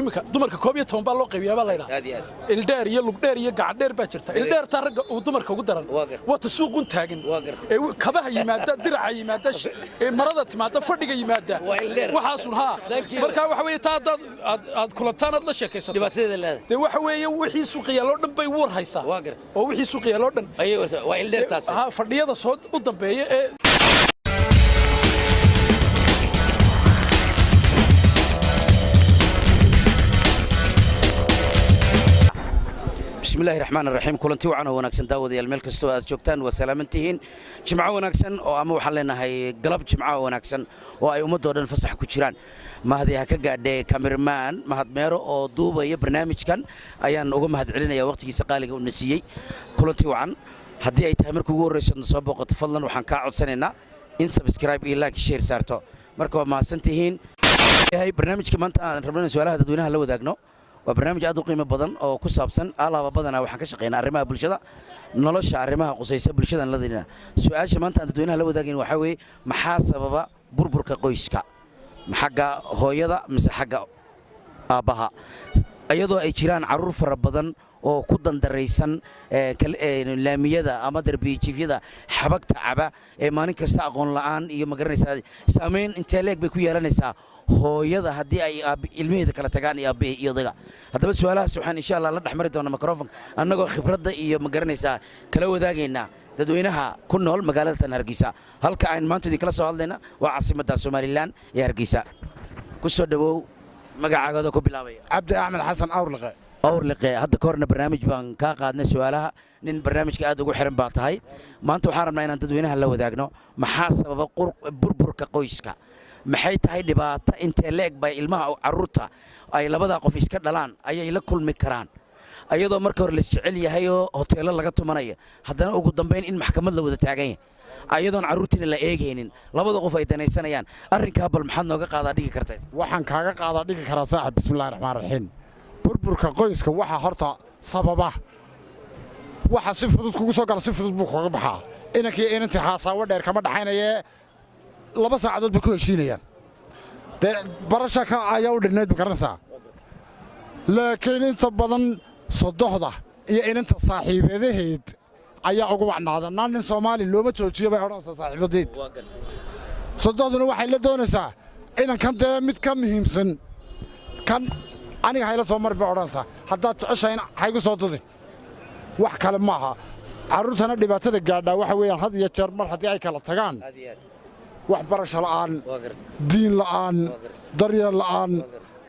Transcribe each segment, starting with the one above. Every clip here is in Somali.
Imika dumarka 11 baa loo qaybiyaa baa la yidhaha. Aad iyo aad. Ildheer iyo lugdheer iyo gacandheer baa jirta. Ildheertaa ragga uu dumarka ugu daran. Waa gartay. Wata suuqun taagan. Waa gartay. Ee kabaha yimaada, diraca yimaada, ee marada timaada, fadhiga yimaada. Waa ildheer. Waxaasun haa. Thank you. Marka waxa weeye, taa haddaad aad kulantaan, aad la sheekaysato, dhibaatadeeda leedahay. Dee waxa weeye, wixii suuqa yaaloo dhan bay war haysaa. Waa gartay. Oo wixii suuqa yaaloo dhan. Ayago waa ildheertaas. Ha, fadhiyada soo u dambeeya ee Bismillahi raxmaan raxiim. Kulanti wacan oo wanaagsan, daawadayaal, meel kastoo aad joogtaan waa salaaman tihiin. Jimco wanaagsan oo ama waxaan leenahay galab jimco oo wanaagsan oo ay ummadoo dhan fasax ku jiraan. Mahadi ha ka gaadhe cameraman Mahad Meero oo duubaya barnaamijkan ayaan uga mahad celinaya waqtigiisa qaaliga uu na siiyey. Kulanti wacan. Haddii ay tahay markii ugu horreyso na soo booqato, fadlan waxaan kaa codsanaynaa in subscribe iyo like, share saarto. Marka waa mahadsan tihiin. Yahay barnaamijka maanta aan rabno in su'aalaha dadweynaha la wadaagno waa barnaamij aad u qiimo badan oo ku saabsan alaaba. Badanaa waxaan ka shaqeynaa arrimaha bulshada, nolosha, arrimaha qusaysa bulshadan ladina. Su-aasha maanta aan dadweynaha la wadaagayn waxaa weeye: maxaa sababa burburka qoyska, xagga hooyada mise xagga aabbaha, iyadoo ay jiraan carruur fara badan oo ku dandaraysan laamiyada ama darbijiifyada, xabagta caba ee maalin kasta aqoon la'aan iyo magaranaysaa? Saamayn intee leeg bay ku yeelanaysaa hooyada haddii ay ilmaheeda kala tagaan iyo aabbihi iyo odaga? Haddaba su-aalahaas waxaan insha Allah la dhex mari doonaa microphone, annagoo khibradda iyo magaranaysaa kala wadaagaynaa dadweynaha ku nool magaalada tan Hargeysa. Halka aan maanta idinkala soo hadlayna waa caasimadda Somaliland ee Hargeysa. Ku soo dhowow, magacaagooda ku bilaabaya. Cabdi Axmed Xasan Awrliqe. Awrliqe, hadda ka horna barnaamij baan kaa qaadnay su'aalaha. Nin barnaamijka aad ugu xiran baa tahay. Maanta waxaan rabnaa inaan dadweynaha la wadaagno maxaa sababa burburka qoyska. Maxay tahay dhibaato intee leeg bay ilmaha, carruurta ay labadaa qof iska dhalaan ayay la kulmi karaan, ayadoo marka hore laisjecel yahay oo hoteello laga tumanaya, haddana ugu dambayn in maxkamad la wada taagan yahay, ayadoon carruurtiina la eegaynin, labada qof ay danaysanayaan arrinkaa? Bal maxaad nooga qaadaa dhigi kartaa? Waxaan kaaga qaadaa dhigi karaa, saaxib, bismillahi raxmaan raxiim. Burburka qoyska waxa horta sababa waxa si fudud kugu soo gala, si fudud buu kaga baxaa. Inankii inantii xaasaawo dheer kama dhaxaynayee, 2 saacadood bay ku heshiinayaan. Dee barasha ka ayaa u dhinnayd, ma garanaysaa? Laakiin inta badan sodohda iyo inanta saaxiibadaheed ayaa ugu wacnaada. Naan nin Soomaali looma joojiyo, bay odhanaysaa saaxiibadeed. Sodohduna waxay la doonaysaa inankan, dee mid ka muhiimsan kan aniga hayla soo marin bay odhanaysaa. Haddaad jeceshahayna haygu soo dudin. Wax kale maaha. Carruurtana dhibaatada gaadhaa waxa weeyaan, had iyo jeer mar haddii ay kala tagaan, waxbarasho la'aan, diin la'aan, daryeel la'aan,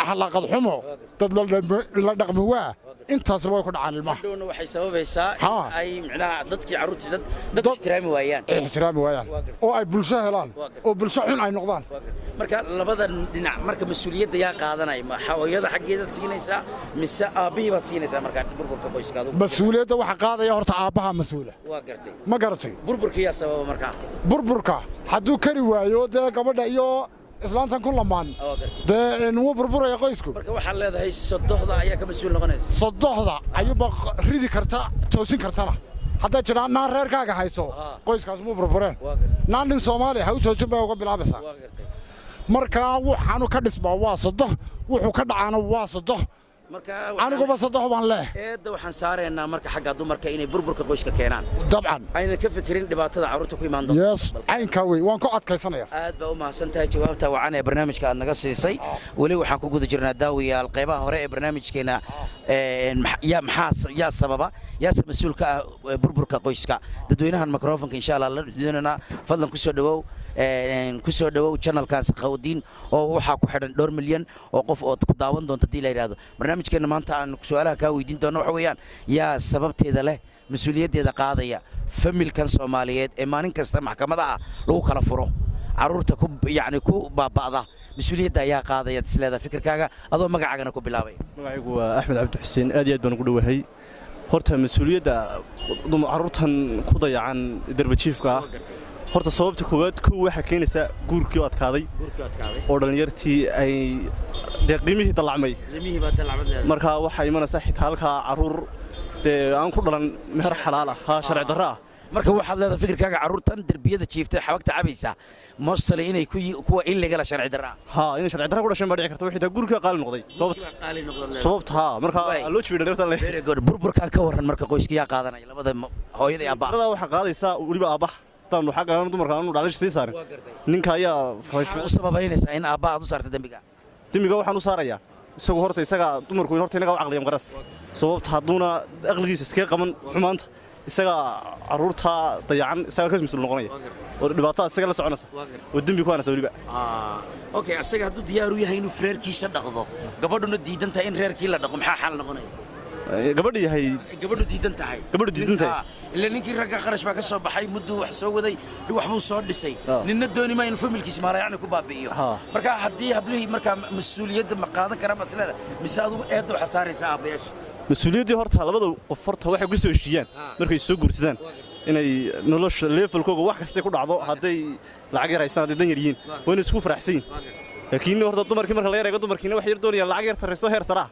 akhlaaqad xumo, dad la dhaqmi waa, intaasba way ku dhacaan ilmaha. Dhowna waxay sababaysaa in ay micnaha dadkii carruurtii dad ixtiraami waayaan. Ixtiraami waayaan oo ay bulsho helaan oo bulsho xun ay noqdaan. Marka labada dhinac marka mas-uuliyadda yaa qaadanaya? Ma hooyada xaggeedaad siinaysaa mise aabbihii baad siinaysaa markaa burburka qoyska adigu? Mas-uuliyadda waxa qaadaya horta aabbaha mas-uula. Waa gartay. Ma garatay? Burburka yaa sababa markaa? Burburka hadduu kari waayo dee gabadha iyo islaantan ku lamaan, dee wuu burburaya qoysku. Marka waxaad leedahay sodohda ayaa ka mas-uul noqonaysa. Sodohda ayuuba ridi karta, toosin kartana. Hadday jiraan naan reerkaaga hayso, qoyskaas muu burbureen. Naan nin Soomaaliya ha u joojin bay uga bilaabaysaa. Markaa waxaanu ka dhismaa waa sodoh, wuxuu ka dhacaana waa sodoh. Aniguba sodoh baan leeh. Eedda waxaan saaraynaa marka xagga dumarka inay burburka qoyska keenaan. Dabcan. Ayna ka fikirin dhibaatada carruurta ku imaan doonta. Yes, caynkaa wey, waan ku adkaysanaya. Aad baa u mahadsan tahay jawaabta wacan ee barnaamijka aad naga siisay. Weli waxaan ku guda jirnaa, daawayaal, qaybaha hore ee barnaamijkeena. Yaa maxaa yaa sababa, yaase mas-uul ka ah burburka qoyska? Dadweynahan microfonka insha Allah la doonanaa. Fadlan kusoo dhawow, kusoo dhawow channelkan Sakhawdiin oo waxaa ku xidhan dhowr milyan oo qof oo ku daawan doonta haddii la yidhaahdo. Barnaamijkeena maanta aan su-aalaha kaa weydiin doono waxa weeyaan: yaa sababteeda leh, mas-uuliyaddeeda qaadaya familkan Soomaaliyeed ee maalin kasta maxkamadaha lagu kala furo, carruurta ku yacni ku baaba'da? Mas-uuliyadda ayaa qaadaya isleedaha fikirkaaga, adoo magacaagana ku bilaabay. Magacaygu waa Axmed Cabdi Xuseen. Aad iyo aad baan ugu dhowahay. Horta mas-uuliyadda carruurtan ku dayacan darbajiifka ah, horta sababta koowaad kow waxaa keenaysaa guurkii oo adkaaday, oo dhallinyartii ay dee qiimihii dallacmay. Marka waxaa imanaysaa xitaa halkaa carruur dee aan ku dhalan meher xalaal ah, ha sharci darro ah. Marka waxaad leedahay fikirkaaga, carruurtan derbiyada jiiftay, xabagta cabaysa, mostly inay kuwa illegal, sharci darra. Haa, inay sharci darro ku dhasheen baa dhici karta. Wixii taa guriga qaali noqday sababta. Qaali noqdad leedahay. Sababta, haa, marka loo jibiyo dhalinyarta le. Very good. Burburkan ka warran marka, qoyska yaa qaadanaya, labada hooyada iyo aabbaha? Darada waxaa qaadaysaa weliba aabbaha. Taanu xagga aanu dumarka aanu dhalisha sii saarin ninka ayaa. Maxaad u sababaynaysaa in aabbaha aad u saarta dembiga? Dembiga waxaan u saarayaa isagu horta, isaga dumarku horta inaga u caqliya maqaras. Sababta hadduuna aqligiisa iskaga qaban xumaanta, isaga carruurta dayacan isaga ka mas-uul noqonaya oo dhibaatada isaga la soconaysa oo dembi ku hanaysa weliba. Okay, asaga hadduu diyaar u yahay inuu reerkiisa dhaqdo, gabadhuna diidan tahay in reerkii la dhaqo, maxaa xal noqonaya? Gabadha yahay. Gabadhu diidan tahay. Gabadhu diidan tahay. Ila ninkii ragga qarash baa ka soo baxay, mudduu wax soo waday, wax buu soo dhisay. Ninna dooni maa inuu familkiisa maalayacni ku baabi'iyo. Marka haddii hablihii markaa mas-uuliyadda ma qaadan karaa maslada, mise adugu eedda waxaad saaraysaa aabbayaasha? Mas-uuliyaddii horta labada qof horta waxay ku soo heshiiyaan markay soo guursadaan inay nolosha levelkooga wax kastay ku dhacdo, hadday lacag yar haystaan, hadday dan yar yihiin, waa inay isku faraxsan yihin. Laakiin horta dumarkii marka laga yareego, dumarkiina waxay yar doonayaan lacag yar sarrayso, heer sare ah.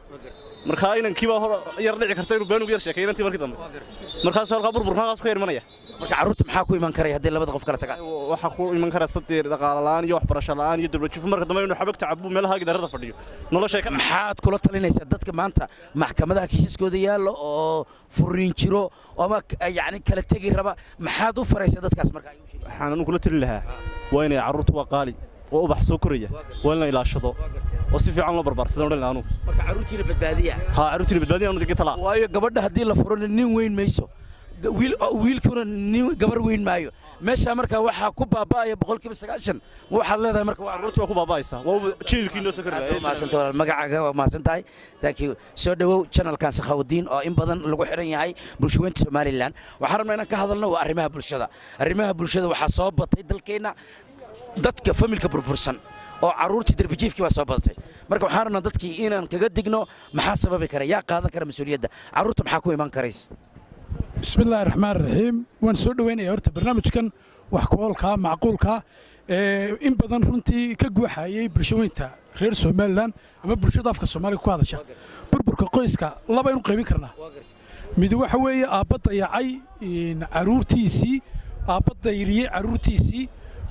Markaa inankii baa hor yar dhici karta inuu beenugu yar sheekeeyo inantii markii dambe, markaasuu halkaa burburka halkaas ku yar imanaya. Marka carruurta maxaa ku iman karaya haddii labada qof kala tagaan? Waxaa ku iman kara saddeer dhaqaale la'aan iyo waxbarasho la'aan iyo dawlad jufo, marka dambe inuu xabagta cabuu meelaha gidaarada fadhiyo, noloshay ka. Maxaad kula talinaysaa dadka maanta maxkamadaha kiisaskooda yaallo oo furiin jiro ama yacni kala tegi raba? Maxaad u faraysaa dadkaas marka ay u sheegaysaa? Waxaan anigu kula talin lahaa waa inay carruurtu waa qaali, waa ubax soo koraya, waa in la ilaashado oo si fiican loo barbaarsadaan odhan lahaa anugu. Marka carruurtiina badbaadiya. Haa, carruurtiina badbaadiya anu talaa. Waayo gabadha haddii la furo nin weyn mayso, wiil wiilkuna nin gabar weyn maayo meeshaa. Marka waxaa ku baaba'aya 90%, waxaad leedahay marka waa Carruurtu waa ku baaba'aysaa, waa jiilkii noo soo kori Aad lahaa. baa mahadsantahay walaal. Magacaaga? Waa mahadsan tahay, thank you. Soo dhowow channelkan Sakhawudiin oo in badan lagu xiran yahay bulshaweynta Somaliland. Waxaan rabnaa inaan ka hadalno waa arrimaha bulshada. Arrimaha bulshada waxaa soo batay dalkeenna dadka familka burbursan oo carruurtii darbijiifkii baa soo badatay. Marka waxaan rabnaa dadkii inaan kaga digno maxaa sababi kara, yaa qaadan kara mas-uuliyadda carruurta, maxaa ku iman karays? Bismi illaahi raxmaan raxiim. Waan soo dhoweynaya horta barnaamijkan wax ku oolkaa, macquulka ee in badan runtii ka guuxayay bulshaweynta reer Somaliland ama bulshada afka Soomaaliga ku hadasha. Burburka qoyska laba aynu qaybin karnaa. Mid waxa weeye aabba dayacay carruurtiisii, aabba dayriyey carruurtiisii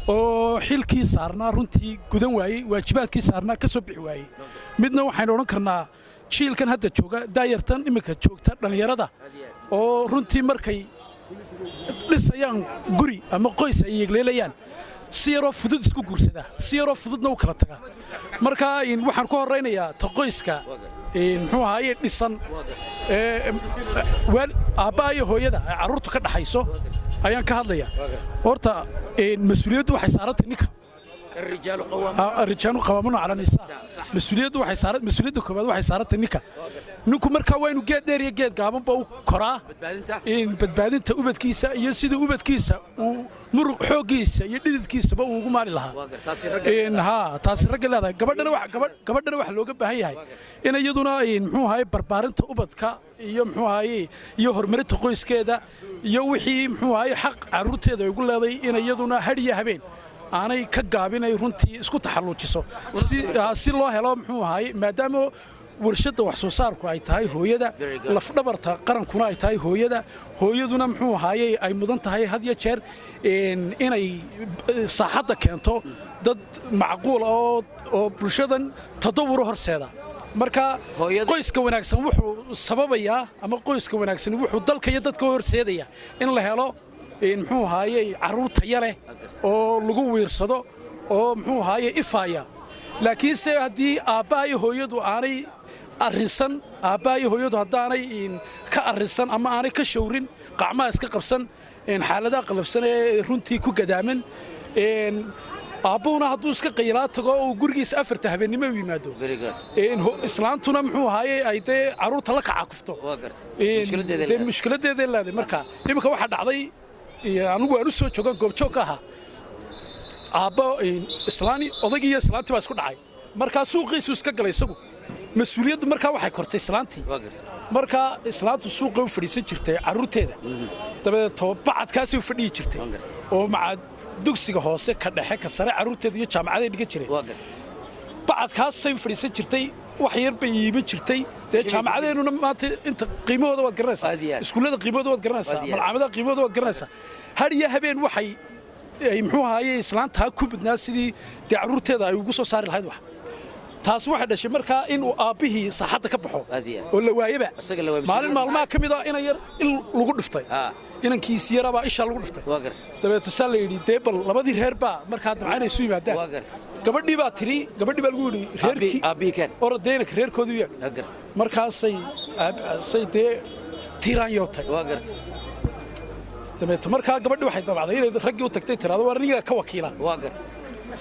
oo xilkii saarnaa runtii gudan waayey, waajibaadkii saarnaa ka soo bixi waayey. Midna waxaynu odhan karnaa jiilkan hadda jooga, daayartan iminka joogta, dhallinyarada oo runtii markay dhisayaan guri ama qoys ay yegleelayaan si yaroo fudud isku guursadaa, si yaroo fududna u kala tagaa. Marka waxaan ku horaynayaa ta qoyska muxuu ahaaye dhisan ee aabbaha iyo hooyada ay carruurtu ka dhaxayso ayaan ka hadlayaa. Horta mas-uuliyaddu waxay saarantay ninka. الرجال قوامون. الرجال قوامون على النساء. Mas-uuliyaddu waxay saaran, mas-uuliyadda koowaad waxay saarantay ninka. Ninku markaa waa inuu geed dheer iyo geed gaabanba u koraa badbaadinta in badbaadinta ubadkiisa iyo sidii ubadkiisa uu muruq xooggiisa iyo dhididkiisaba uu ugu maali lahaa. Waa taasi ragga. In haa, taasi ragga leedahay. Gabadhana wax gabadhana waxa looga baahan yahay in iyaduna muxuu ahaye barbaarinta ubadka iyo muxuu ahaye iyo horumarinta qoyskeeda iyo wixii muxuu ahaye xaq carruurteeda ay ugu leedahay in iyaduna hadhiya habeen aanay ka gaabinay, runtii isku taxalluujiso si loo helo muxuu ahaye, maadaama warshadda wax soo saarku ay tahay hooyada, Very good. lafdhabarta qarankuna ay tahay hooyada, hooyaduna muxuu ahaayey ay mudan tahay had iyo jeer inay saaxadda keento dad macquul oo bulshadan tadawur u horseeda. Marka qoyska wanaagsan wuxuu sababayaa ama qoyska wanaagsan wuxuu dalka iyo dadka u horseedaya in la helo muxuu ahaayey carruur tayo leh oo lagu wiirsado oo muxuu ahaayey ifaaya. Laakiinse haddii aabbaha iyo hooyadu aanay arrinsan, aabbaha iyo hooyadu haddaanay ka arrinsan ama aanay ka showrin, qacmaha iska qabsan xaaladaha qalafsan ee runtii ku gadaaman, aabbuhuna hadduu iska qaylaa tago oo uu gurigiisa 4ta habeennimo u yimaado, Very good. Islaantuna muxuu ahaayey ay dee carruurta la kacakufto. Waa gartay. Mushkiladeeda dee leedahay. Mushkiladeeday leedahay. Marka iminka waxaa dhacday iyo anigu waan u soo joogaan, goobjoog ka ahaa, aabbo islaani odaygii iyo islaantii baa isku dhacay. Markaa suuqiisu iska galay isagu, mas-uuliyaddu markaa waxay kortay islaantii. Waa gartay. Markaa islaantu suuqa u fadhiisan jirtay carruurteeda, dabadeed bacadkaasay u fadhiyi jirtay Waan gartay. oo maca dugsiga hoose, ka dhexe, ka sare carruurteeda iyo jaamacaday dhigan jireen. Waa gartay. Bacadkaasay u fadhiisan jirtay. Wax yar bay iibin jirtay. Dee jaamacadeennuna maanta inta qiimahooda waad garanaysaa, Aad iyo aad. iskuullada qiimahooda waad garanaysaa, Aad iyo aad. malcaamadaha qiimahooda waad garanaysaa. Har iyo habeen waxay ay muxuu ahaaye islaantaa ku badnaa sidii dee carruurteeda ay ugu soo saari lahayd wax. Taas waxay dhashay markaa inuu aabbihii saaxadda ka baxo Aad iyo aad. oo la waayaba. Isaga la waayay. Maalin maalmaha ka mid ah ina yar il lagu dhiftay. Inankiisi yarabaa ishaa lagu dhiftay. Waa gartay. Dabeeta saa la yidhi, dee bal labadii reer baa markaa damca inay isu yimaadaan. Waa gartay. Gabadhii baa tiri, gabadhii baa lagu yidhi reerkii Aabbihii keen. Orodee inanka reerkoodii u yeedh. Waa gartay. Markaasay say dee tiiraanyootay. Waa gartay. Dabeeta markaa gabadhii waxay damacday inay raggii u tagtay, tiraado waa ningaa ka wakiila. Waa gartay.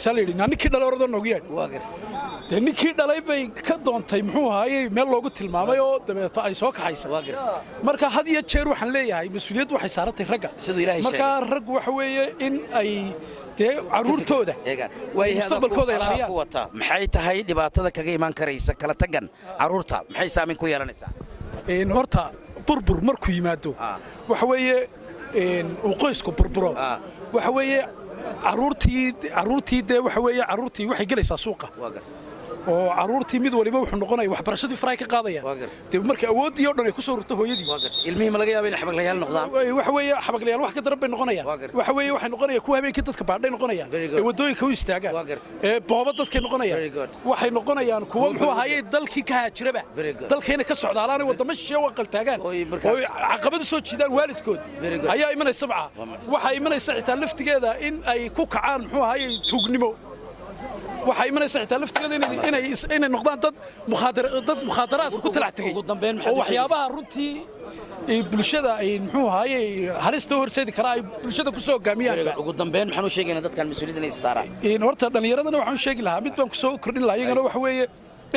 Saa la yidhi, naa ninkii dhalay orodoo noogu yeedh. Waa gartay. Dee ninkii dhalay bay ka doontay, muxuu ahaayey, meel loogu tilmaamay oo dabeeto ay soo kaxaysa. Waa gartay. Marka had iyo jeer waxaan leeyahay mas-uuliyaddu waxay saarantay ragga. Siduu Ilaahay Markaa raggu waxa weeye in ay dee carruurtooda Eegaan. Waayahay, mustaqbalkooda adaa ilaaliyaan. ku wataa. Maxay tahay dhibaatada kaga imaan karaysa kala tagan carruurta? Maxay saameyn ku yeelanaysaa? Horta burbur markuu yimaado, waxa weeye uu qoysku burburo, waxa weeye carruurtii dee waxa weeye carruurtii waxay gelaysaa suuqa. Waa gartay. Oo carruurtii mid waliba wuxuu noqonaya waxbarashadii faraay ka qaadayaan. Waa gartay. Dee marka awooddii oo dhan ay ku soo rurto hooyadii. Waa gartay. Ilmihii ma laga yaaba inay xabaglayaal noqdaan? Waxa weeye xabaglayaal wax ka daran bay noqonayaan. Waa gartay. Waxa weeye waxay noqonayaan kuwa habeenkii dadka baadhay noqonayaan, Very good. ee waddooyinka u istaagaan, Waa gartay. ee booba dadkay noqonayaan. Very good. Waxay noqonayaan kuwa muxuu ahaayey dalkii ka haajiraba, Very good. dalkayna ka socdaalaan, waddamo shisheeye u aqaltaagaan, Oy markaas- oo caqabad u soo jiidaan waalidkood Very good. ayaa imanaysa bca. Waxaa imanaysa xitaa laftigeeda in ay ku kacaan muxuu ahaayey tuugnimo. Waxaa imanaysa xitaa laftigeeda inay noqdaan dad mukhaadaraadka ku talax tegey Ugu dambeyn maxaad oo u waxyaabaha runtii ee bulshada ay muxuu ahaayey halista u horseedi karaa ay bulshada ku soo hogaamiyaanba. Ugu dambeyn maxaan u sheegaynaa dadkan mas-uuliyadda inay saaraan? Horta dhallinyaradana waxaan u sheegi lahaa, mid baan ku soo kordhin lahaa iyagana, waxa weeye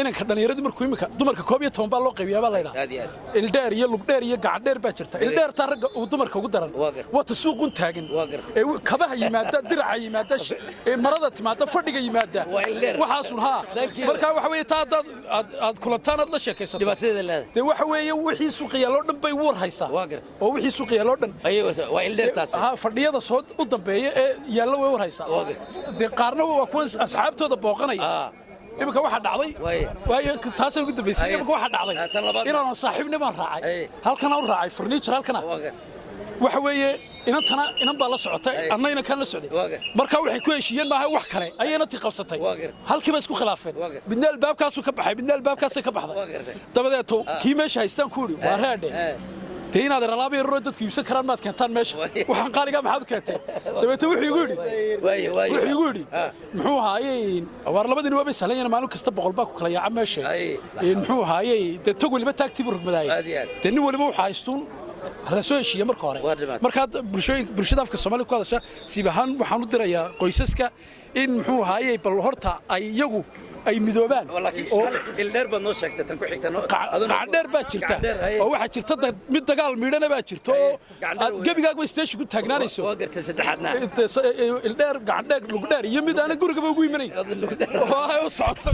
inanka dhallinyaradii markuu imika dumarka 11 baa loo qaybiyaa baa la yidhaha. Aad iyo aad. Ildheer iyo lugdheer iyo gacandheer baa jirta. Ildheertaa ragga uu dumarka ugu daran. Waa gartay. Wata suuqun taagan Waa gartay. ee kabaha yimaada, diraca yimaada, ee marada timaada, fadhiga yimaada. Waa ildheer. Waxaasun haa. Thank you. Marka waxa weeye taa haddaad aad kulantaan aad la sheekaysato Dhibaatadeeda leedahay. Dee waxa weeye wixii suuqiyaaloo dhan bay war haysaa. Waa gartay. Oo wixii suuqiyaaloo dhan Ayaga waa ildheertaas. Ha, fadhiyada soo u dambeeya ee yaalla way war haysaa. Waa gartay. Dee qaarna waa kuwan asxaabtooda booqanaya. Imika waxaa dhacday Waaye. waayo taasay ugu dambaysay. Aye. Imika waxaa dhacday Ah, tan labaad. inaan saaxiibnimaan raacay halkana u raacay furniture halkana. Waa gartay. Waxa weeye inantana inan baa la socotay, Aye. anna inankaan la socday. Waa gartay. Marka waxay ku heshiiyeen maaha wax kale ayay inantii qabsatay. Waa gartay. Halkiiba isku khilaafeen. Waa gartay. Midna albaabkaasuu ka baxay, midna albaabkaasay ka Waa baxday. gartay. Dabadeeto kii meesha haystaan ku yidhi, waa reedhe, dee inaad alaab yaroo dadku iibsan karaan maad keentaan meesha? Waaye. Waxaan qaaligaa maxaad u keentay? Dabeeto wuxuu igu yidhi Waaye, waaye. wuxuu igu yidhi muxuu ahaayey, waar labadini waabay sahlan yihiin, maalin kasta 100 baa ku kala yaaca meesha. Muxuu ahaayey, dee tog waliba taagtii buu rogmadaayey. Aad iyo aad. Dee nin waliba wuxuu haystuun la soo heshiiya marka hore. Waa dhibaato. Markaa bulshooyin bulshada afka Soomaaliga ku hadasha siib ahaan waxaan u dirayaa qoysaska in muxuu ahaayey bal horta ay iyagu ay midoobaan. Laakiin oo ildheer baad noo sheegtay, tan ku xigta noo qacdheer baa jirta. Gacandheer, haye. Oo waxaa jirta mid dagaal miidhana baa jirta oo Gacandheer aad weeye. gebigaagba isteeshi ku taagnaanayso. Waa gartay, saddexaadna. Ildheer, gacandheer, lugdheer iyo mid aanan gurigaba ugu imanayn Lugdheer. oo ay u socoto.